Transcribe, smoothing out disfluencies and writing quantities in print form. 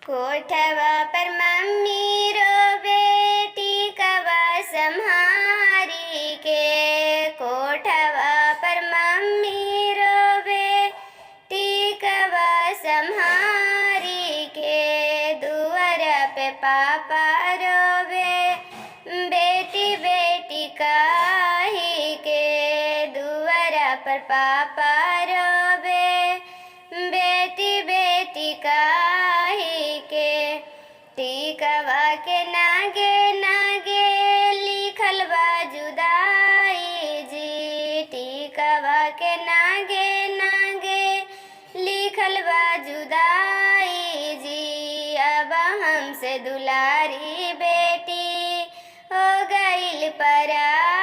कोठवा पर मम्मी रोवे टीकवा सम्हारी के। कोठवा पर मम्मी रोवे टीकवा सम्हारी के। दुअर पे पापा रोवे बेटी बेटी काहे के। दुअर पर पापा रोवे बेटी बेटी काहे के। टीकवा के नागे नागे लिखल बा जुदाई जी। टीकवा के नागे नागे लिखल बा जुदाई जी। अब हमसे दुलारी बेटी हो गईल पराई।